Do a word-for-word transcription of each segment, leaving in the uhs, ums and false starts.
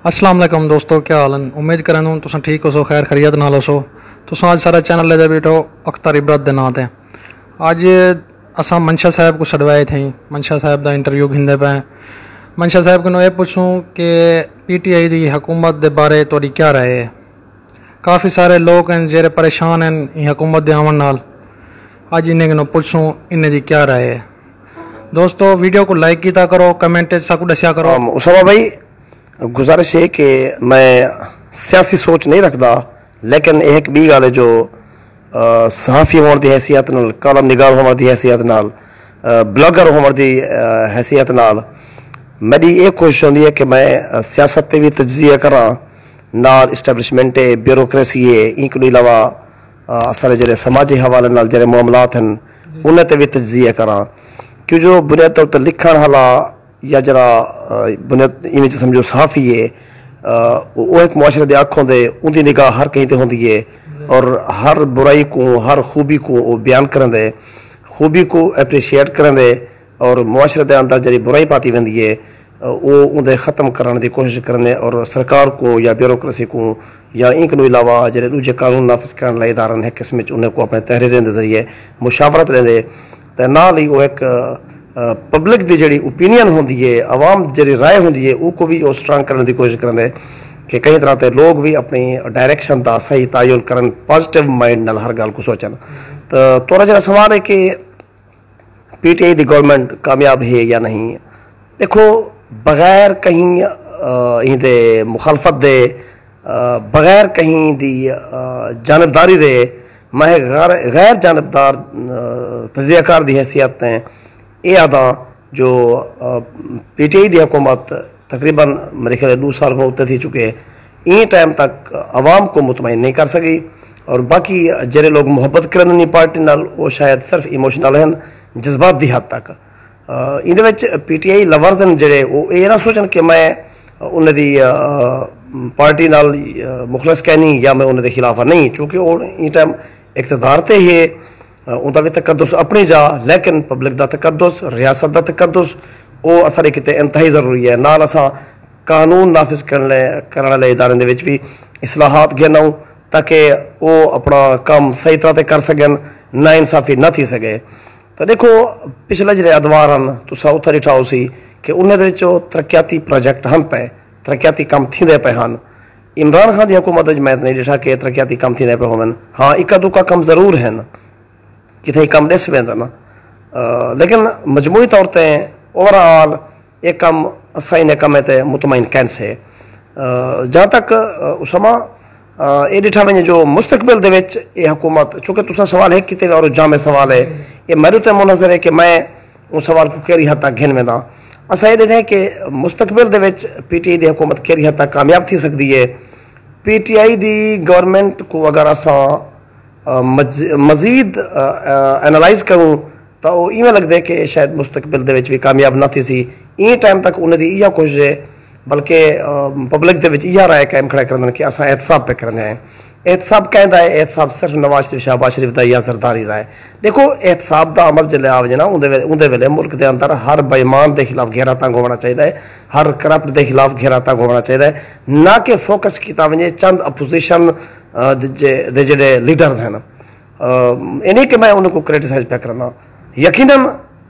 السلام علیکم دوستو، کیا حال ہیں؟ امید کرندوں تساں ٹھیک ہوسو، خیر خیریت نال ہوسو۔ تساں اج سارا چینل لے دے بیٹھو اختر عبرت دے ناں تے۔ اج اساں منشا صاحب کو سڈوائے تھیں، منشا صاحب دا انٹرویو گھندے پئے ہیں۔ منشا صاحب کنوں اے پچھوں کہ پی ٹی آئی دی حکومت دے بارے تہاڈی کیا رائے ہے؟ کافی سارے لوگ ہیں جیرے پریشان ہیں ایں حکومت دے آون نال۔ اج انہیں کنوں پچھوں انہیں دی کیا رائے ہے۔ دوستو، ویڈیو کو لائک کیتا کرو، کمنٹ وچ ساکوں ڈسیا کرو۔ ہم، اسامہ بھائی، گزارش ہے کہ میں سیاسی سوچ نہیں رکھدا، لیکن یہ ایک بی گال ہے جو، آ، صحافی ہونے دی حیثیت نال، کالم نگار ہونے دی حیثیت نال، آ، بلاگر ہونے دی، آ، حیثیت نال میری یہ کوشش ہوندی ہے کہ میں، آ، سیاست تے بھی تجزیہ کراں، نال اسٹیبلشمنٹ ہے، بیوروکریسی ہے، ان کو علاوہ، آ، سارے جڑے سماجی حوالے نال جڑے معاملات ہیں، انہیں تے بھی تجزیہ کراں۔ کیوں جو بنیادی طور تے لکھن والا یا جڑا، آ، بنیاد ایویں چ سمجھو صحافی ہے، آ، وہ ایک معاشرے دے اکھ ہوندے، ان دی نگاہ ہر کہیں تے ہوندی ہے، اور ہر برائی کو، ہر خوبی کو وہ بیان کرندے، خوبی کو اپریشیٹ کرندے، اور معاشرے دے اندر جڑی برائی پاتی ویندی ہے، آ، وہ ان دے ختم کرنے دی کوشش کرندے، اور سرکار کو یا بیوروکریسی کو یا ان کو علاوہ جڑے دوجے قانون نافذ کرنے والے ادارے ہیں، قسم وچ انہیں کو اپنے تحریریں دے ذریعے مشاورت ڈیندے۔ تے نال ہی وہ ایک، آ، پبلک دی جڑی اوپینین ہوندی ہے، عوام دی جڑی رائے ہوندی ہے، او کو بھی وہ سٹرانگ کرنے دی کوشش کرندے کہ کہیں طرح تے لوگ بھی اپنی ڈائریکشن دا صحیح تعین کرن، پازیٹیو مائنڈ نال ہر گال کو سوچن۔ تو تورا جڑا سوال ہے کہ P T I the government کامیاب ہے یا نہیں، دیکھو، بغیر کہیں، آ، ایں دے مخالفت دے، آ، بغیر کہیں دی، آ، جانبداری دے، میں غیر، غیر جانبدار، آ، تجزیہ کار دی حیثیت تے اے آدھاں جو، آ، پی ٹی آئی دی حکومت تقریباً میرے خیال دو سال کو اتے تھی چکے، ایں ٹائم تک عوام کو مطمئن نہیں کر سکی، اور باقی جڑے لوگ محبت کرن نی پارٹی نال، وہ شاید صرف ایموشنل ہیں، جذبات دی حد تک۔ آ، ایندے وچ پی ٹی آئی لورز ہن جڑے، وہ یہ نہ سوچن کہ میں انہیں دی، آ، پارٹی نال، آ، مخلص کہنی یا میں انہیں دے خلاف ہاں، نہیں، چونکہ وہ ایں ٹائم اقتدار تے ہے۔ آ، انہاں وی تقدس اپݨی جا، لیکن پبلک دا تقدس، ریاست دا تقدس، او اساݙے کیتے انتہائی ضروری ہے۔ نال اساں قانون نافذ کرݨ لے، کرݨ والے اداریں دے وچ وی اصلاحات گھن آؤں، تاکہ او اپݨا کم صحیح طرح تے کر سڳن، ناانصافی نہ تھی سڳے۔ تاں ݙیکھو، پچھلے جیڑھے ادوار ہن، تساں اتھاں ݙٹھا ہوسی کہ انہیں دے وچ او ترقیاتی پروجیکٹ ہن پئے، ترقیاتی کم تھیندے پئے ہن۔ عمران خان دی حکومت وچ میں تاں نہیں ݙٹھا کہ ترقیاتی کم تھیندے پئے ہوون۔ ہاں، اکا دکا کم ضرور ہن۔ کتھائیں کم ݙس ویندن۔ آ، لیکن مجموعی طور تے اوور آل اے کم اساں انہیں کمیں تے مطمئن کین سے۔ آ، جہاں تک، آ، اسامہ، آ، اے ݙٹھا ونڄے جو مستقبل دے وچ اے حکومت، چونکہ تساں سوال ہک کیتے اور جامع سوال ہے، اے میرے تے منحصر ہے کہ میں اوں سوال کوں کیڑھی حد تک گھن ویندا۔ اساں اے ݙیکھدے ہیں کہ مستقبل دے وچ پی ٹی آئی دی حکومت کیڑھی حد تک کامیاب تھی سڳدی ہے۔ P T I the government کوں اگر اساں، آ، مز-، مزید، آ، آ، اینالائز کروں تاں او ایویں لڳدے کہ شاید مستقبل دے وچ وی کامیاب نہ تھیسی۔ ایں ٹائم تک انہیں دی ایہا کوشش ہے، بلکہ، آ، پبلک دے وچ ایہا رائے قائم کھڑا کریندن کہ اساں احتساب پہ کریندے ہیں۔ احتساب کیندا ہے؟ احتساب صرف نواز شریف، شہباز شریف دا یا زرداری دا ہے؟ ݙیکھو، احتساب دا عمل جلے آ ونڄے نا، اوندے ویلے، اوندے ویلے ملک دے اندر ہر بے ایمان دے خلاف گھیرا تنگ ہووݨا چاہیدا ہے، ہر کرپٹ دے خلاف گھیرا تنگ ہووݨا چاہیدا ہے، نہ کہ فوکس کیتا ونڄے چند اپوزیشن، آ، دے جے-، دے جڑے لیڈرز ہن۔ آ، اے نہیں کہ میں انہاں کوں کرٹیسائز پیا کرنا۔ یقیناً،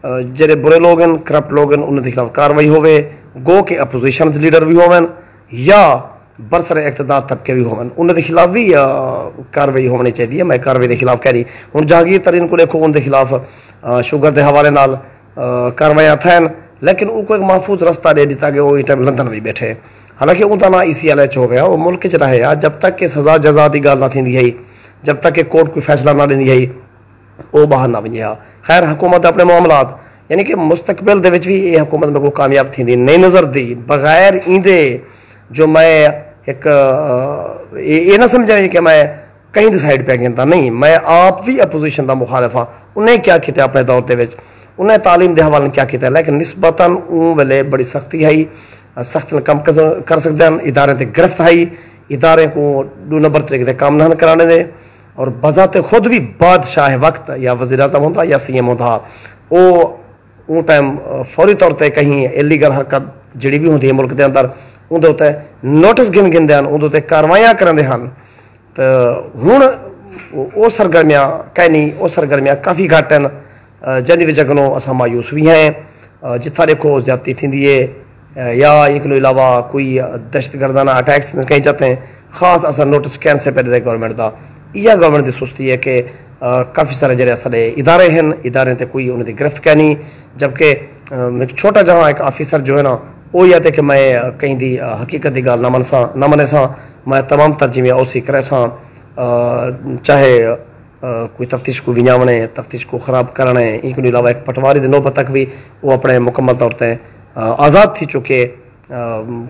آ، جڑے برے لوگ ہن، کرپٹ لوگ ہن، انہاں دے خلاف کاروائی ہووے، گو کہ اپوزیشن لیڈر وی ہوون یا برسر اقتدار طبقے وی ہوون، انہاں دے خلاف وی، آ، کاروائی ہووݨی چاہیدی ہے۔ میں کاروائی دے خلاف کہہ رہی۔ ہݨ جہانگیر ترین کوں ݙیکھو، ان دے خلاف، آ، شوگر دے حوالے نال، آ، کاروائیاں تھین، لیکن اوں کوں ایک محفوظ رستہ ݙے ݙتا کہ او ایں ٹائم لندن وچ ٻیٹھے۔ حالانکہ اوندا ناں ای سی ایل ایچ ہووے ہا، او ملک وچ رہے ہا۔ جب تک کہ سزا جزا دی ڳالھ نہ تھیندی ہئی، جب تک کہ کورٹ کوئی فیصلہ نہ ݙیندی ہئی، او ٻاہر نہ ونڄے ہا۔ خیر، حکومت دے اپݨے معاملات، یعنی کہ مستقبل دے وچ وی اے حکومت میکوں کامیاب تھیندی نہیں نظر دی۔ بغیر ایندے جو میں ہک، آ، اے، اے نہ سمجھاں کہ میں کہیں دی سائیڈ پہ گھندا نہیں، میں آپ وی اپوزیشن دا مخالف ہاں۔ انہیں کیا کیتے اپݨے دور دے وچ؟ انہیں تعلیم دے حوالے نال کیا کیتے؟ لیکن نسبتاً اوں ویلے بڑی سختی ہئی، سخت نال کم کر، کر سڳدے ہن۔ اداریں تے گرفت ہئی، اداریں کوں ݙو نمبر طریقے دے کم نہ ہن کراوݨے دے، اور بذات خود وی بادشاہ وقت یا وزیر اعظم ہوندا یا سی ایم ہوندا ہا، او اوں ٹائم، آ، فوری طور تے کہیں الیگل حرکت جڑی وی ہوندی ہے ملک دے اندر، اوندے اتے نوٹس گھن گھندے ہن، اوندے اتے کاروائیاں کریندے ہن۔ تے ہݨ او سرگرمیاں کائنی، او سرگرمیاں کافی گھٹ ہن، جیندی وجہ کنوں اساں مایوس وی ہیں۔ جتھاں ݙیکھو زیادتی تھیندی ہے، یا ان کنوں علاوہ کوئی دہشت گردانہ اٹیکس کہیں چاتے ہیں، خاص اثر نوٹس کینسے پہ ݙیندے گورنمنٹ دا۔ ایہا گورنمنٹ دی سستی ہے کہ کافی سارے جڑے اساݙے ادارے ہیں، ادارے تے کوئی انہاں دی گرفت کائنی، جبکہ ہک چھوٹا جہاں ہک آفیسر جو ہے نا، او یا تے کہ میں کہیں دی حقیقت دی ڳالھ نہ منساں، نہ منیساں، میں تمام ترجیحیں اوسی کریساں۔ چاہے کوئی تفتیش کوں ونڄاوݨے، تفتیش کوں خراب کرݨے، ایں کنوں علاوہ ہک پٹواری دی نوبت تک وی او اپݨے مکمل طور تے آزاد تھی چکے۔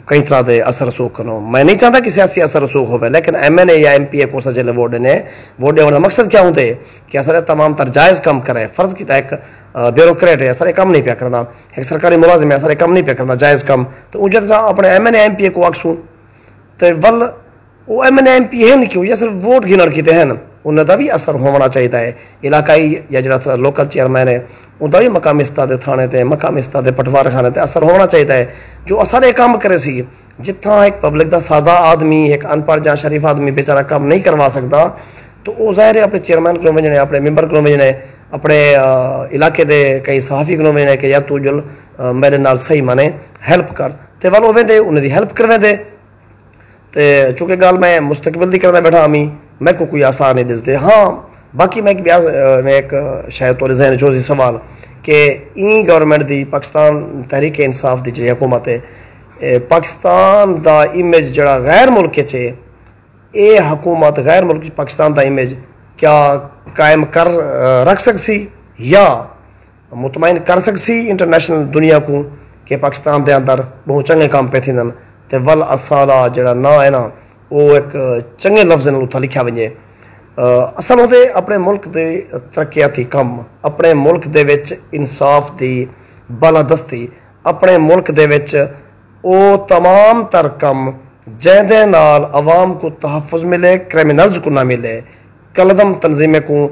کئی طرح دے اثر رسوخ کنوں میں نہیں چاہندا کہ سیاسی اثر رسوخ ہووے، لیکن ایم این اے یا ایم پی اے کوں اساں جیلے ووٹ ݙیندے ہیں، ووٹ ݙیوݨ دا مقصد کیا ہوندے؟ کہ اساݙا تمام تر جائز کم کرے۔ فرض کیتا ہک بیوروکریٹ ہے، اساݙے کم نہیں پیا کردا، ہک سرکاری ملازم ہے، اساݙے کم نہیں پیا کردا جائز کم، تو اوں جیلے اساں اپݨے M N A M P A کوں آکھسوں تے ول او M N A M P A ہن کیوں یا صرف ووٹ گھنݨ کیتے ہن؟ انہاں دا وی اثر ہووݨا چاہیدا ہے۔ علاقائی یا جڑا لوکل چیئرمین ہے، اوندا وی مقامی سطح دے تھاݨے تے، مقامی سطح دے پٹوارے خانے تے اثر ہووݨا چاہیدا ہے جو اساݙے کم کرے سی۔ جتھاں ہک پبلک دا سادہ آدمی، ہک ان پڑھ یا شریف آدمی بیچارہ کم نہیں کروا سکدا، تو او ظاہر ہے اپݨے چیئرمین کوں ونڄݨے، اپݨے ممبر کوں ونڄݨے، اپݨے علاقے دے کئی صحافی کوں ونڄݨے کہ یار تو جل میݙے نال صحیح مانے ہیلپ کر۔ تے ول او ویندے انہاں دی ہیلپ کرویندے۔ تے چونکہ ڳالھ میں مستقبل دی کردا بیٹھا ہامی، میکوں کوئی آسان نہیں ݙسدے۔ ہاں، باقی میں ہک ٻیا میں ہک شاید تہاݙے ذہن چ ہوسی سوال کہ ایں گورنمنٹ دی، پاکستان تحریک انصاف دی جڑی حکومت ہے، پاکستان دا امیج جڑا غیر ملک اچ ہے، اے حکومت غیر ملک پاکستان دا امیج کیا قائم کر رکھ سکسی یا مطمئن کر سکسی انٹرنیشنل دنیا کوں کہ پاکستان دے اندر ٻہوں چنڳے کم پئے تھیندن؟ تے ول اساݙا جڑا ناں ہے نا، او ہک چنڳے لفظ نال اتھاں لکھیا ونڄے۔ اصل ہوندے اپݨے ملک دے ترقیاتی کم، اپݨے ملک دے وچ انصاف دی بالادستی، اپݨے ملک دے وچ او تمام تر کم جیندے نال عوام کوں تحفظ ملے، کرمنلز کوں نہ ملے، کلدم تنظیمیں کوں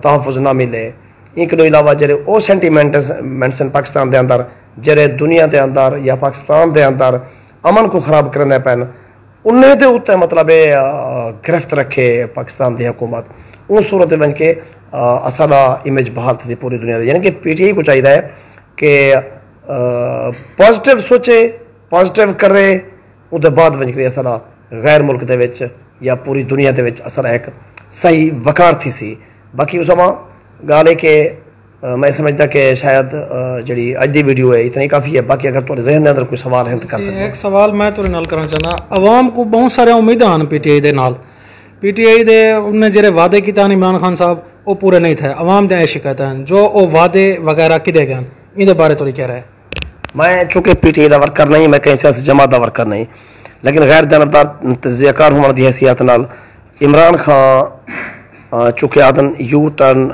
تحفظ نہ ملے۔ ایں کنوں علاوہ جڑے او سینٹیمنٹس منٹس ہن پاکستان دے اندر، جڑے دنیا دے اندر یا پاکستان دے اندر امن کوں خراب کریندے پئن، انہیں دے اتے مطلب ہے گرفت رکھے پاکستان دی حکومت۔ اوں صورت ونج کے اساݙا امیج بحال تھیسی پوری دنیا دے، یعنی کہ پی ٹی آئی کوں چاہیدا ہے کہ پازیٹیو سوچے، پازیٹیو کرے، اوں دے بعد ونج کرے اساݙا غیر ملک دے وچ یا پوری دنیا دے وچ اساݙا ہک صحیح وقار تھیسی۔ باقی اسامہ، ڳالھ ہے کہ میں سمجھدا کہ شاید جڑی اڄ دی ویڈیو ہے اتنی کافی ہے، باقی اگر تہاݙے ذہن دے اندر کوئی سوال ہن تے کر سڳدے۔ ہک سوال میں تہاݙے نال کرݨا چاہنا، عوام کوں ٻہوں ساریاں امیداں ہن پی ٹی آئی دے نال، پی ٹی آئی دے انہیں جڑے وعدے کیتے ہن عمران خان صاحب، او پورے نہیں تھئے، عوام دیاں اے شکایتاں ہن جو او وعدے وغیرہ کیتے ڳئے ہن، ایندے بارے تہاݙی کیا رائے؟ میں چونکہ P T I the worker نہیں، میں کہیں سیاسی جماعت دا ورکر نہیں، لیکن غیر جانبدار تجزیہ کار ہووݨ دی حیثیت نال عمران خان چونکہ آہدن یو ٹرن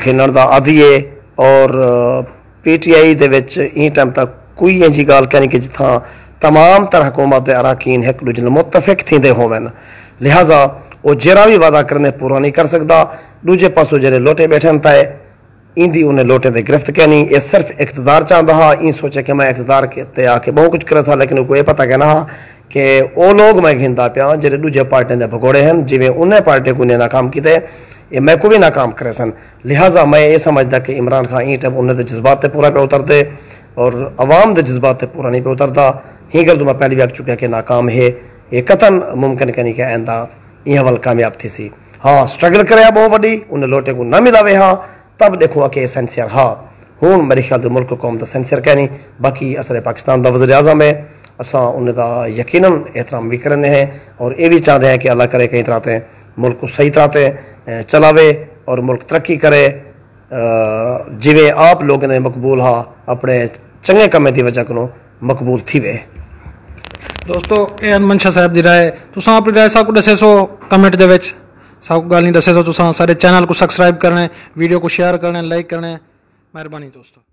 گھنݨ دا عادی ہے، اور پی ٹی آئی دے وچ ایں ٹائم تک کوئی اینجھی ڳالھ کائنی کہ جتھاں تمام تر حکومت دے اراکین ہک ݙوجھے نال متفق تھیندے ہوون، لہذا او جیڑھا وی وعدہ کریندے پورا نہیں کر سڳدا۔ ݙوجھے پاسوں جیڑھے لوٹے ٻیٹھن تائے ایندی انہیں لوٹیں تے گرفت کینی، اے صرف اقتدار چاہندا ہا۔ ایں سوچے کہ میں اقتدار تے آ کے ٻہوں کجھ کریساں، لیکن اوکوں اے پتہ کینا ہا کہ او لوگ میں گھندا پیاں جیڑھے ݙوجھے پارٹیاں دے بھگوڑے ہن، جیویں انہیں پارٹی کوں انہیں ناکام کیتے، اے میکوں وی ناکام کریسن۔ لہذا میں اے سمجھدا کہ عمران خان ایں ٹائم انہیں دے جذبات تے پورا پیا اتردے اور عوام دے جذبات تے پورا نہیں پیا اتردا۔ ہیں ڳل توں میں پہلی وی آکھ چکیاں کہ ناکام ہے، اے قطعا ممکن کینی کہ آئندہ ایہا ول کامیاب تھیسی۔ ہاں، سٹرگل کریا ٻہوں وݙی، انہیں لوٹیں کوں نہ ملاوے ہا، تب ݙیکھوں آ کہ اے سینسیئر ہا۔ ہݨ میݙے خیال تے ملک قوم دا سینسیئر کینی، باقی اساݙے پاکستان دا وزیر اعظم ہے، اساں انہیں دا یقینا احترام وی کریندے ہیں اور اے وی چاہندے ہیں کہ اللہ کرے کہیں طرح تے ملک کوں صحیح طرح تے چلاوے اور ملک ترقی کرے، جیویں آپ لوگوں دے مقبول ہا، اپݨے چنڳے کمیں دی وجہ کنوں مقبول تھیوے۔ دوستو، اے ہن منشا صاحب دی رائے۔ تساں اپݨی رائے ساکوں ݙسیسو کمنٹ دے وچ، ساکوں ڳالھیں ݙسیسو۔ تساں ساݙے چینل کوں سبسکرائب کرݨے، ویڈیو کوں شیئر کرݨے، لائک کرݨے۔ مہربانی دوستو۔